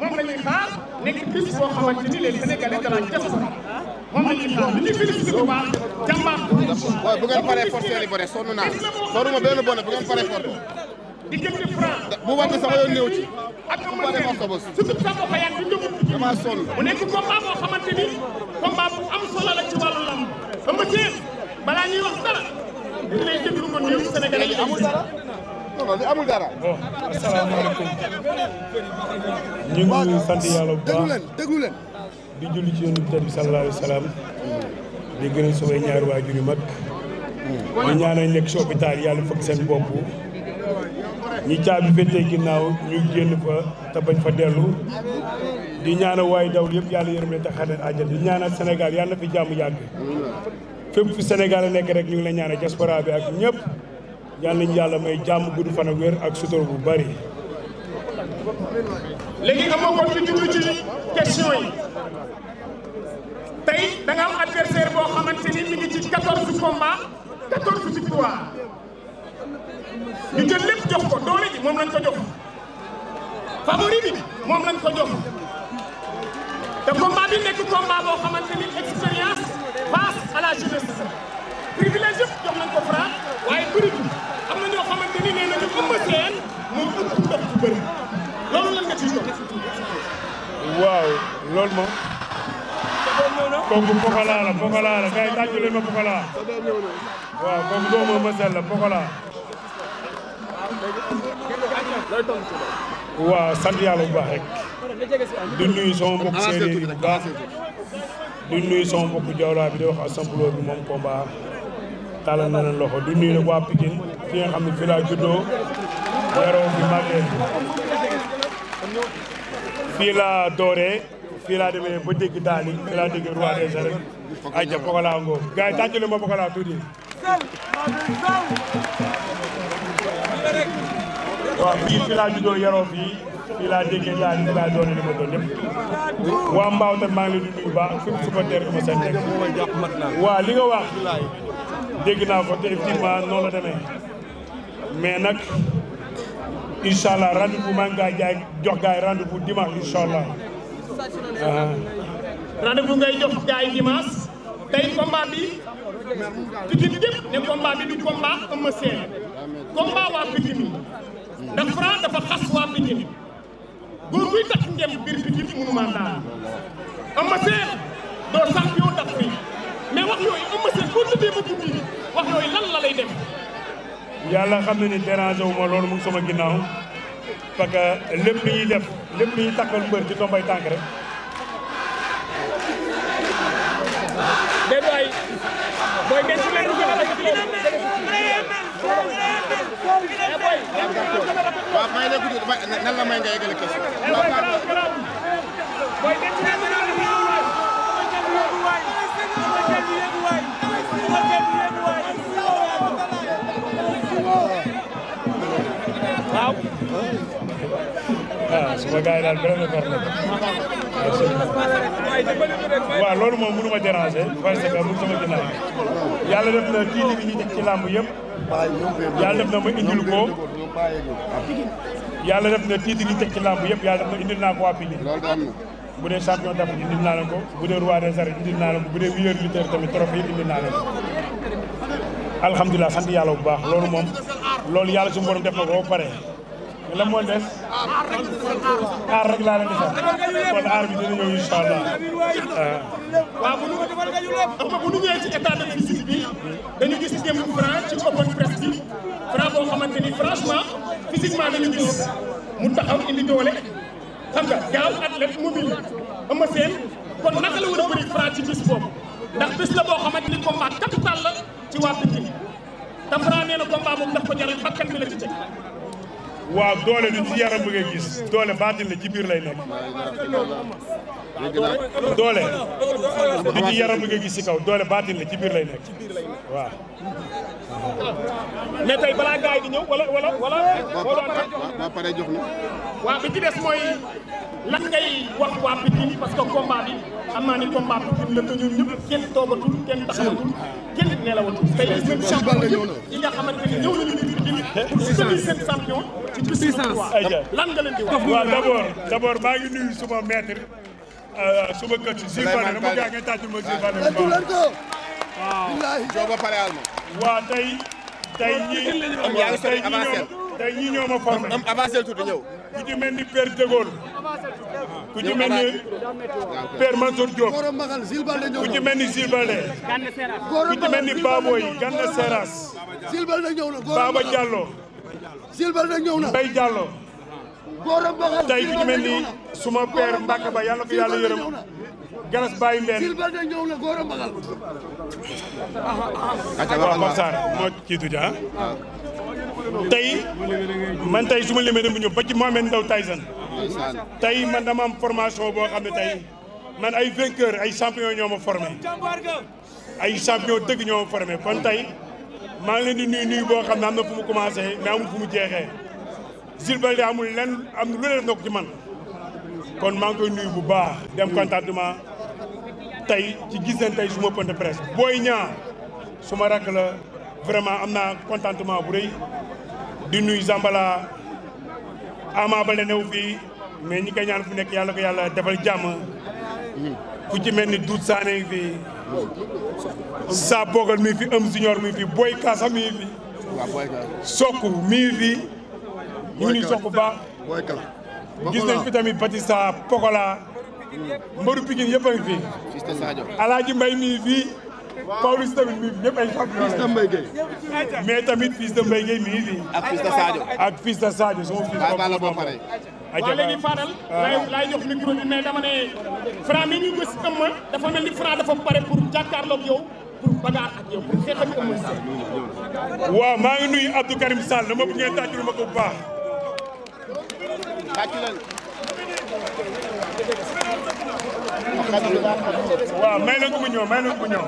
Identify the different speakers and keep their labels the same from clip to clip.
Speaker 1: moom la ñuy xaar nekk bis boo xamante ni les Sénégalais de la diaspora moom la ñuy xaar li ñuy félicité bu baax jàmbaar.
Speaker 2: waaw bu ngeen paree forcé li bëre sonn naa sonn benn bonne bu ngeen paree forcé.
Speaker 1: diggante Franc
Speaker 2: bu war sama yoon néew ci.
Speaker 1: ak Eumeu Sène surtout Samba Xayaan bi njëkk
Speaker 2: damaa sonn.
Speaker 1: mu nekk combat boo xamante ni combat bu am solo la ci wàllu lamb Eumeu Sène balaa ñuy wax dara dañu lay déglu ko ñëw Sénégalais yi amul dara.
Speaker 2: non li amul dara.
Speaker 3: bon asalaamaaleykum ñu ngi sant yàlla bu baax
Speaker 2: déglu leen
Speaker 3: di julli ci yonent bi sallallahu alayhi wa sallam di gërëm samay ñaari waajur yu mag ñu ñaanal nekk ci hôpital yàlla fëgg seen bopp ñi caabi féetee ginnaaw ñu génn fa te bañ fa dellu di ñaanal waaye daw yëpp yàlla yërëm leen te xare leen àjjana di ñaanal Sénégal yàlla na fi jàmm yàgg fépp fi Sénégal a nekk rek ñu ngi la ñaanal diaspora bi ak ñëpp yàlla nañu yàlla may jàmm gudd fan ak wér ak sutur bu bari.
Speaker 1: léegi nga moo ko ci jublu ci question yi tey da nga am adversaire boo xamante ni mi ngi ci 14 combats 14 victoires ñu jël lépp jox ko doole ji moom lañ ko jox favori bi moom lañ ko jox te combat bi nekk combat boo xamante ni expérience face à la jeunesse privilège yëpp jox nañ ko Franc waaye bëri bi am na ñoo xamante ni nee nañu Eumeu Sène moo ëpp ndox bu bëri loolu lan nga ciy jox.
Speaker 3: waaw loolu moom. kooku Pokola la Pokola la gars yi tàccu leen ma Pokola. waaw kooku doomu Eumeu Sène la Pokola. waaw sant yàlla bu baax rek. di nuyu sama mbokku séeréer yi bu baax. di nuyu sama mbokku Jawla bi di wax asambulo bi moom combat tàllal na leen loxo di nuyu nag waa Pikine fi nga xam ne fii laa juddoo yaroo fi màggee fii laa dooree fii laa demee ba dégg daal yi fii laa dégg roi des arènes ayca Pokola ngoo gars yi tàccale ma Pokola tuuti waaw fii laa juddoo yaroo fii laa déggee daal fii laa dooree li ma doon lépp waa Mbaaw tam maa ngi leen di nuyu baax fépp supporter ma seen nekk waaw li nga wax dégg naa ko te effectivement noonu la demee mais nag incha allah rendez-vous maa ngi jaay jox gars yi rendez-vous dimanche incha allah.
Speaker 1: rendez-vous ngay jox gars yi dimanche tey combat bi Pikine yëpp ne combat bi du combat Eumeu Sène combat waa Pikine ndax Franc dafa xas waa Pikine góor buy tax ngem biir Pikine mënu maa daan Eumeu Sène doo champion d'Afrique mais wax yooyu Eumeu Sène boo tëddee ba guddi wax yooyu lan la lay def.
Speaker 3: yàlla xam na ni dérangé wu ma loolu mu ngi sama ginnaaw parce que lépp li ñuy def lépp li ñuy takkal mbër ci tombay tànk rek.
Speaker 1: déedéet waay booy denc leen gën a rafet loolu.
Speaker 2: waaw may la guddi nan la may nga yeggale question.
Speaker 1: booy denc leen gën a rafet waaw.
Speaker 3: suma gars yi daal beneen affaire la. waaw loolu moom mënu ma déranger parce que mu sama ginnaaw yàlla def na tiiti bi ñu teg ci làmb yëpp yàlla def na ma indil ko yàlla def na tiiti bi ñu teg ci làmb yëpp yàlla def na indil naa ko waa Pikine bu dee champion d'Afrique indil naa leen ko bu dee roi des arènes indil naa leen ko bu dee meilleur lutteur tamit trophée yëpp indil naa leen ko alhamdulilah sant yàlla bu baax loolu moom loolu yàlla suñu borom def na ko ba pare la moo des aar rek laa leen di sax kon aar bi dina ñëw incha allah.
Speaker 1: waaw bu ñu ñëwee ci état de physique bi dañu gis démb Franc ci open press bi Franc boo xamante ni franchement physiquement dañu gis mu taxaw indi doole xam nga gaaw athlète mobile Eumeu Sène kon naka la war a bëri Franc ci bis boobu ndax bis la boo xamante ni combat capital la ci waa Pikine te Franc nee na combat boobu daf ko jaral bakkan bi la ci teg.
Speaker 3: waaw doole du ci yaram bi nga gis doole baatin la ci biir lay nekk doole du ci yaram bi nga gis ci kaw doole baatin la ci biir lay nekk waaw.
Speaker 1: mais tey balaa gars yi di ñëw wala.
Speaker 2: ba pare jox na.
Speaker 1: waaw bi ci des mooy lan ngay wax waa Pikine parce que combat bi xam naa ni combat Pikine la te ñun ñëpp kenn toogatul kenn taxawatul kenn nelawatul. tey même champion yi nga xamante ni ñëw nañu biir Pikine pour soutenir seen champion ci puissance. lan nga leen di wax.
Speaker 3: waaw d'abord maa ngi nuyu suma maître suma coach Jules Baldé dama gaa ngeen tàccul ma Jules Baldé bu baax.
Speaker 2: waaw ba pare alma.
Speaker 3: waaw tey ñii ñoo ma formé.
Speaker 2: avancé tuuti ñëw.
Speaker 3: ku ci mel ni Père De Gaulle ku ci mel ni Père Mansour Diop ku ci mel ni Jules Baldé ku ci mel ni Baboy Gana Seras Baba Diallo Mbaye Diallo tey ku ci mel ni suma père Mbacke Ba yàlla ko yàlla yërëm Galas Baye Mbène waaw Bassar moo ciitu ja tey man tey su ma limee dem ñëw ba ci Mohamed Ndao Tyson tey man dama am formation boo xam ne tey man ay vainqueur ay champion ñoo ma formé ay champion dëgg ñoo ma formé kon tey maa ngi leen di nuyu boo xam ne am na fu mu commencé mais amul fu mu jeexee Jules Baldé amul lenn am lu leen ndokk ci man kon maa ngi koy nuyu bu baax dem contentement tey ci gis nañ tey suma point de presse Boy Niang suma rakk la vraiment am naa contentement bu rëy di nuyu Zambala Ama Baldé new fii mais ñi koy ñaan fu nekk yàlla ko yàlla defal jàmm ku ci mel ni Doudou Sané fii Sa Bogal mi fi Junior mi fi Boy Kassa mi fi Sokku mi fi ñu ngi Sokku baax gis nañ fi tamit Batista Pokola mbaru Pikine yëpp a ngi fi Alaaji Mbay mi fii Pawlish tamit mi ñëpp ay champion mais tamit fils de Mbaye Gueye mi fi ak fils de Sadio sama fils
Speaker 1: waaw léegi Fadal laay jox micro bi mais dama ne Franc mi ñu gis Eumeu dafa mel ni Franc dafa pare pour jàkkaarloog yow pour bagarre ak yow pour xeex ak Eumeu.
Speaker 3: waaw maa ngi nuyu Abdou Karim Sall dama bëgg ngeen tàccul ma ko bu baax. waaw may na ko mu ñëw may na ko mu ñëw.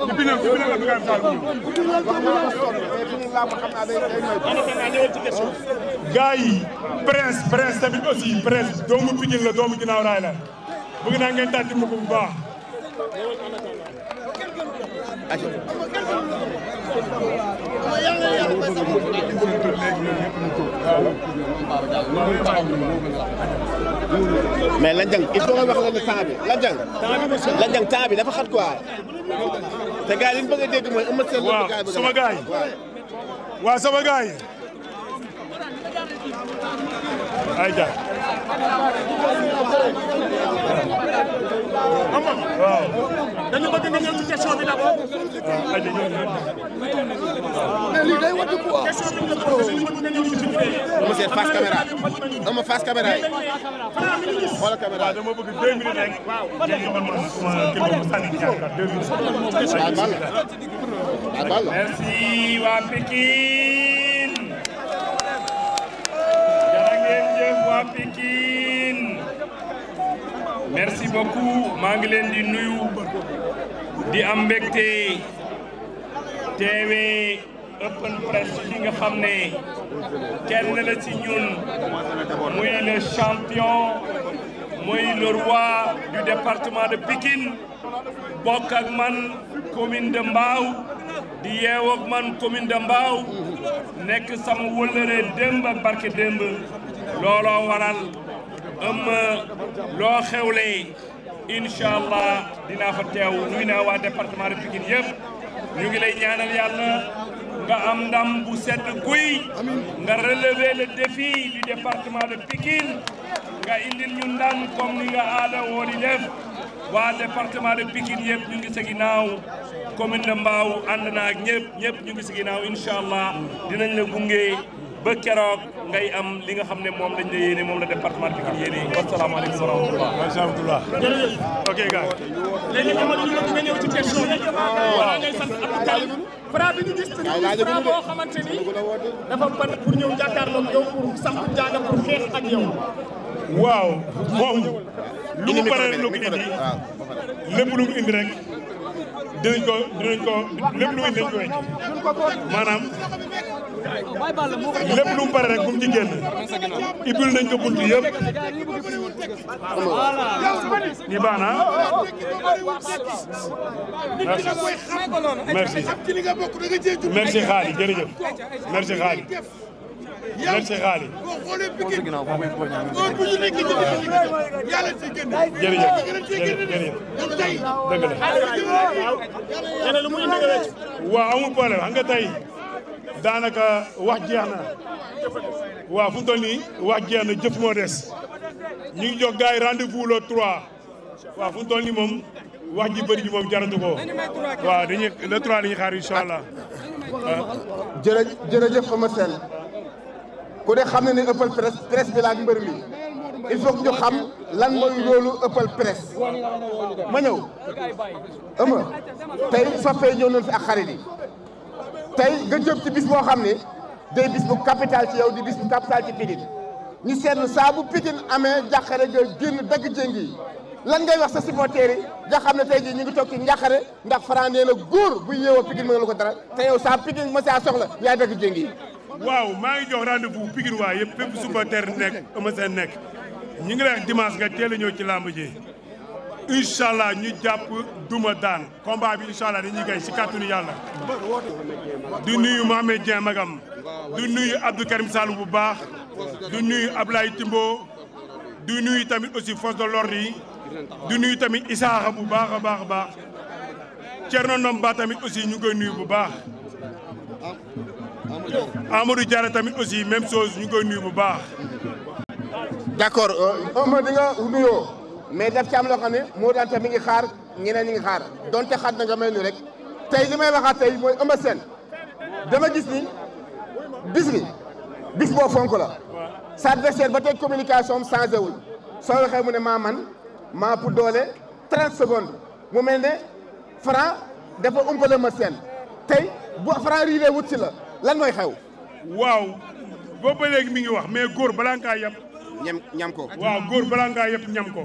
Speaker 3: depuis nag Abdou Karim Sall gars yi Prince tamit aussi Prince doomu Pikine la doomu ginnaaw raay la bëgg naa ngeen tàccul ma ko bu baax.
Speaker 2: mais Landiang il faut nga wax leen temps bi Landiang temps bi dafa xat quoi te gars yi li ñu bëgg a dégg mooy Eumeu Sène.
Speaker 3: waaw sama gars yi waaw sama gars yi ayca waaw
Speaker 1: dañu bëgg nga ñëw ci question bi d'abord.
Speaker 3: ayca ñëw
Speaker 2: mais lii day wàcc quoi.
Speaker 1: question bi nga posé dañu bëgg nga ñëw ci suñu
Speaker 2: Eumeu Sène face caméra Eumeu face caméra yi xoolal caméra
Speaker 3: dama bëgg 2 minutes rek ngeen joxal ma suma kii boobu sànni ci yàlla 2 minutes.
Speaker 4: merci waa Pikine jërë ngeen jëf waa Pikine merci beaucoup maa ngi leen di nuyu di am mbégte teewee open press li nga xam ne kenn la ci ñun muy le champion muy le roi du département de Pikine bokk ak man commune de Mbao di yeew ak man commune de Mbao nekk sama wëllëre démb ak barke démb looloo waral loo xewle incha allah dinaa fa teew nuyu naa waa département de Pikine yëpp ñu ngi lay ñaanal yàlla nga am ndam bu sedd guy nga relever le défi du département de Pikine nga indil ñu ndam comme ni nga aada woo di def waa département de Pikine yëpp ñu ngi sa ginnaaw commune de Mbao ànd naa ak ñëpp ñu ngi sa ginnaaw incha allah dinañ la gunge ba keroog ngay am li nga xam ne moom lañ la yéene moom la département de Pikine yéene wasalaamaaleykum wa rahmatulah.
Speaker 3: alhamdulilah. ok gars.
Speaker 1: léegi Amadou ñu nga ñëw ci question bi. waaw ngay sant Abdou Karim. Franc bi ñu gis te Franc boo xamante ni dafa pare pour ñëw jàkkaarloog yow pour samp jaaga pour xeex ak yow.
Speaker 3: waaw moom lu mu paree lu ko indi lépp lu mu indi rek dinañ ko lépp lu mu indi dañ ko wecc maanaam lépp lu mu pare rek bu mu ci génn ibil nañ ko buntu yëpp ni baax na merci merci Khady jërëjëf merci Khady merci Khady jërëjëf waaw amul problème xam nga tey daanaka wax jeex na waaw fu mu toll nii wax jeex na jëf moo des ñu ngi jox gars yi rendez-vous le 3 waaw fu mu toll nii moom wax ji bëri ji moom jaratu ko waaw dañuy le 3 dañuy xaar incha allah.
Speaker 2: jërëjëf Eumeu Sène ku ne xam na ne ëppal presse bi la ak mbër mi il faut que ñu xam lan mooy loolu ëppal presse ma ñëw Eumeu tey soppee ñëw nañ fi ak xarit yi tey nga jëm ci bis boo xam ne day bis bu capital ci yow di bis bu capital ci Pikine ñu seetlu saa bu Pikine amee jàqare nga génn dagg jéngi lan ngay wax sa supporters yi nga xam ne tey jii ñu ngi toog ci njàqare ndax Franc nee na góor bu yeewoo Pikine mën na ko dara te yow saa Pikine ma saa soxla yaay dagg jéngi
Speaker 3: waaw maa ngi jox rendez-vous Pikine waa yëpp fépp supporter nekk Eumeu Sène nekk ñu ngi lay wax dimanche nga teel a ñëw ci làmb ji incha allah ñu jàpp duma daan combat bi incha allah dañuy gay si kàttanu yàlla. du nuyu Mohamed Dieng magam du nuyu Abdou Karim Sall bu baax du nuyu Ablaye Timbo du nuyu tamit aussi force de l'ordre yi du nuyu tamit Isaaxa bu baax a baax a baax Thierno Ndomba tamit aussi ñu ngi koy nuyu bu baax. Amadou Diarra tamit aussi même chose ñu ngi koy nuyu bu baax.
Speaker 2: d'accord Eumeu di nga nuyoo mais daf ci am loo xam ne moo daan te mi ngi xaar ñeneen ñi ngi xaar donte xaar na nga may nu rek tey li may waxaat tey mooy Eumeu Sène dama gis ni bis boo fonk la sa adversaire ba tey communication am changé wul soo waxee mu ne maa man maa pour doole 30 secondes mu mel ne Franc dafa umpale Eumeu Sène tey bu Franc riidee wut si la lan mooy xew.
Speaker 3: waaw boobu ba léegi mi ngi wax mais góor balaa ngaa yab.
Speaker 2: ñam ko.
Speaker 3: waaw góor balaa ngaa yab ñam ko.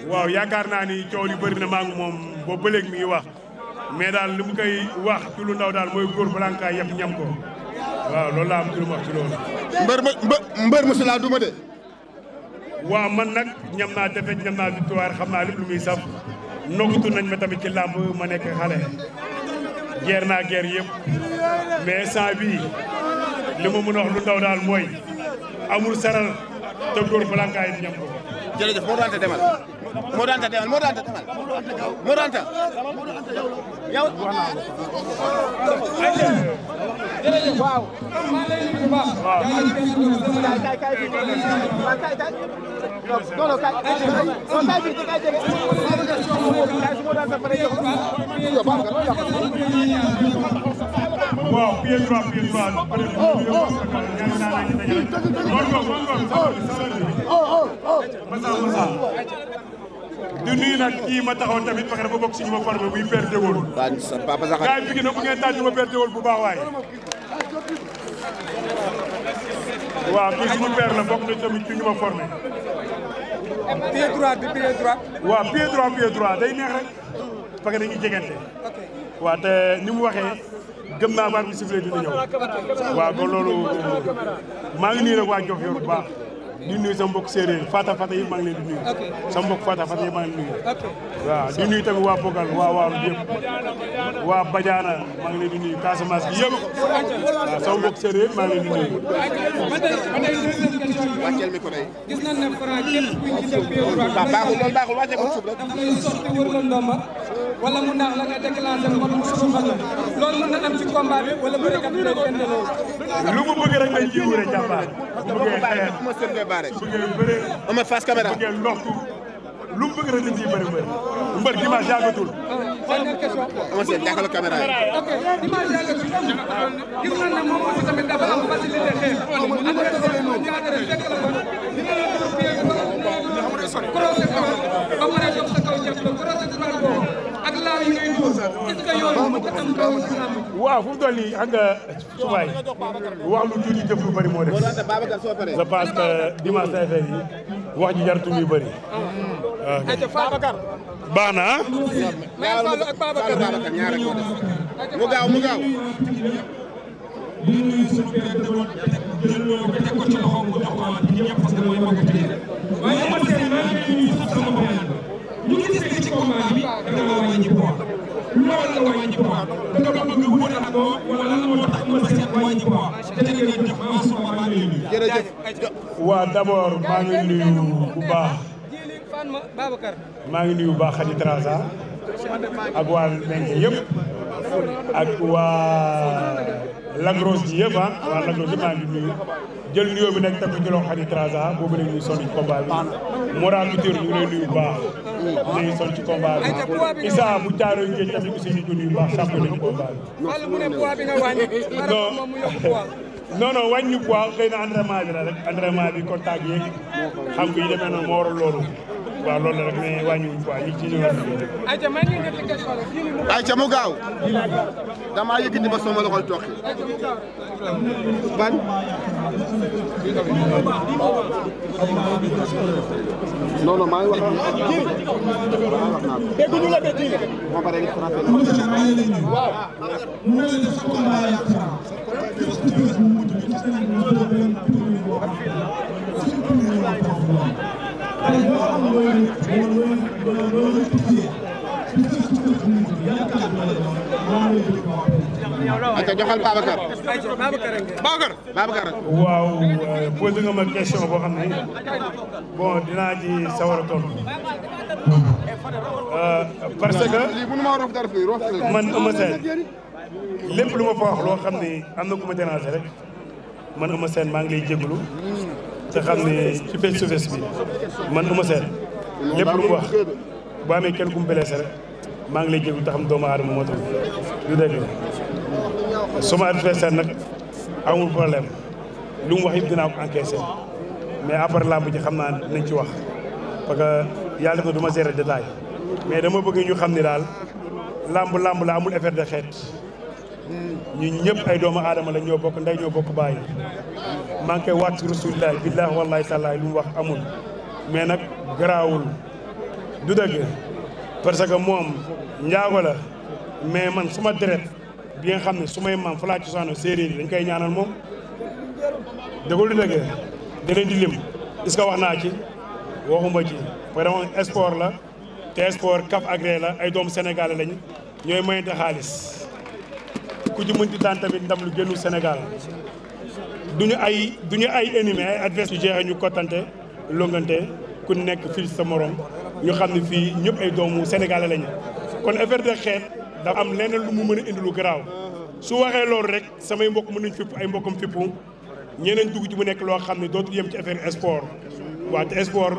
Speaker 3: waaw yaakaar naa ni coow li bëri na maa ngi moom boobu ba léegi mi ngi wax mais daal li mu koy wax ci lu ndaw daal mooy góor balaa ngaa yab ñam ko waaw loolu laa am ci lu mu wax ci loolu.
Speaker 2: mbër musula duma de.
Speaker 3: waaw man nag ñam naa défaite ñam naa victoire xam naa lépp lu muy saf noggatu nañ ma tamit ci làmb ma nekk xale. geer naa geer yëpp mais instant bii li ma mën a wax lu ndaw daal mooy amul saral te góor balaa ngaa yi ñam ko.
Speaker 2: jërëjëf moo daan demal moo daan demal moo daan demal moo daan yow. waaw.
Speaker 3: waaw pied droit du nuyu nag kii ma taxawoon tamit parce que dafa bokk si ñu ma formé muy père Dégol.
Speaker 2: waaw papa sax
Speaker 3: gars yi fi bu ngeen taal ñu ma père Dégol bu baax waaye. waaw kii suñu père la bokk na tamit ci ñu ma formé.
Speaker 5: pied droit bi pied droit.
Speaker 3: waaw pied droit day neex rek parce que dañuy jegante. waaw te ni mu waxee gëm naa baat bi sifflé dina ñëw. waaw kon loolu maa ngi nuyu nag waa Diofior bu baax. di nuyu sama mbokk séeréer Fata yi maa ngi leen di nuyu. sama mbokk Fata yi maa ngi leen di nuyu. waaw di nuyu tamit waa Bogal waa Waalo yëpp waa Badiana maa ngi leen di nuyu Casamance bi yëpp waaw sama mbokk séeréer maa ngi leen di nuyu.
Speaker 2: wàcceel mi ko day.
Speaker 5: gis nañ ne Franc képp kuy jiital pied droit.
Speaker 2: baaxul loolu baaxul wàcceel ko suuf rek.
Speaker 5: daf lay sotti wër la ndomba wala mu naax la nga déclenché ko mu suufal la loolu mën na am ci combat bi wala bërekat bi lay fende loolu.
Speaker 3: lu mu bëgg rek lay jiwu rek jàmbaar. bu bëggee xeex
Speaker 2: ma sën ngay baare.
Speaker 3: bu bëggee bëre.
Speaker 2: Omar face caméra.
Speaker 3: bu bëggee ndoxtu lu mu bëgg rek dañ ciy bëri mbër dimanche yàggatul.
Speaker 5: dernière question.
Speaker 2: Omar Sène jàkkaarloo caméra yi.
Speaker 5: ok dimanche yàggatul gis nañ ne moom aussi tamit dafa am facilité xeex. adversaire bu ñaata fekk la ko dina la dóor pied croisé ba mën a jox sa kaw jàpp la croisé droit boobu ak laaw yi ngay dóor est-ce que yooyu mën nga am kaw ci lamb.
Speaker 3: waaw fu mu toll nii xam nga subaay wax lu tuuti jëf lu bëri moo def. je pense que dimanche tey yi wax ji jaratu muy bëri. baax na ah.
Speaker 5: mais Fallou ak Babacar
Speaker 2: mu gaaw mu gaaw.
Speaker 5: di nuyu suñu père de bon jël loolu ba teg ko ci loxo mu jox ko waa Pikine ñëpp parce que mooy mbokku Pikine waaye ma seen maa ngi nuyu sax sama bopp ñu gis ne ci combat bi da nga wàññi poids loolu la wàññi poids da nga bëgg wute ak ko wala lan moo tax ma seen wàññi poids te da ngeen def Mansour maa ngi lay nuyu.
Speaker 2: jërëjëf.
Speaker 3: waa d'abord maa ngi nuyu bu baax maa ngi nuyu bu baax Khady Traza ak waa Menke yëpp ak waa Lagros ji yëpp waa Lagros yëpp maa ngi nuyu jël nuyoo bi nag teg ko ci loxo Khady Traza boobu la ñuy sonn ci combat bi Mora Couture ñu ngi lay nuyu bu baax ñu ngi sonn ci combat bi Issa bu Thiaroye Géej tamit aussi ñu ngi nuyu bu baax champion ci combat bi non non wàññi poids xëy na entraînement bi la rek entraînement bi contact yeeg xam nga yi demee noonu moo waral loolu waaw loolu la rek mais wàññiwuñ poids yi ci ñëw
Speaker 2: ayca mu gaaw damaa yëkkati ba sama loxoy toog ban non non maa ngi wax dégguñu la de Djily ma bare ngi waaw aka joxal Babacar. Babacar.
Speaker 3: waaw posé nga ma question boo xam ne bon dinaa ci sawar a tontu parce que man Eumeu Sène lépp lu ma fa wax loo xam ne am na ku ma déranger rek man Eumeu Sène maa ngi lay jégalu te xam ne ci face to face bi man Eumeu Sène lépp lu mu wax bu amee kenn ku mu blessé rek maa ngi lay jégalu te xam doomu aadama moo tax du dégg sama adversaire nag amul problème lu mu wax yëpp dinaa ko encaissé mais après lamb ji xam naa nañ ci wax parce que yàlla def na du ma gérer détail mais dama bëgg ñu xam ni daal lamb la amul affaire de xeet ñun ñëpp ay doomu aadama la ñoo bokk ndey ñoo bokk bàyyi maa ngi koy waat ci rasulillah billahi wallahi taala lu mu wax amul mais nag garaawul du dëgg parce que moom njaago la mais man suma deret bi nga xam ne su may maam fa laa cosaanoo séeréer yi dañ koy ñaanal moom dëggul du dëgg da leen di lim est-ce que wax naa ci waxuma ci parce que sport la te sport kaf agré la ay doomu Sénégal lañ ñooy mayante xaalis ku ci mënti daan tamit ndam lu génnu Sénégal duñu ay ennemi ay adversaire yu jeexee ñu kottante longante ku nekk fii sa morom ñu xam ne fii ñëpp ay doomu Sénégal lañu kon affaire de xeet dafa am leneen lu mu mën a indi lu garaaw su waxee loolu rek samay mbokk mën nañ fipp ay mbokkam fippu ñeneen dugg ci mu nekk loo xam ne dootul yem ci affaire sport waaw te sport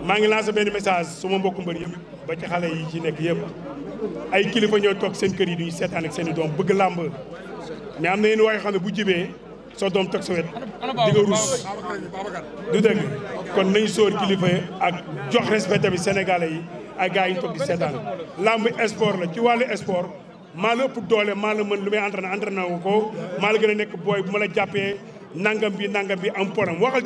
Speaker 3: maa ngi lancé benn message suma mbokku mbër yëpp ba ci xale yi ci nekk yëpp ay kilifa ñoo toog seen kër yi duñu seetaan ak seen i doom bëgg làmb mais am na yéen wax yoo xam ne bu jibee soo doom toog sa wet di nga rus du dëgg kon nañ sóor kilifa ak jox respect tamit sénégalais yi ay gars yi ñu toog di seetaan làmb sport la ci wàllu sport maa la ëpp doole maa la mën lu may entraîné wu ko maa la gën a nekk booy bu ma la jàppee nangam bi am poram waxal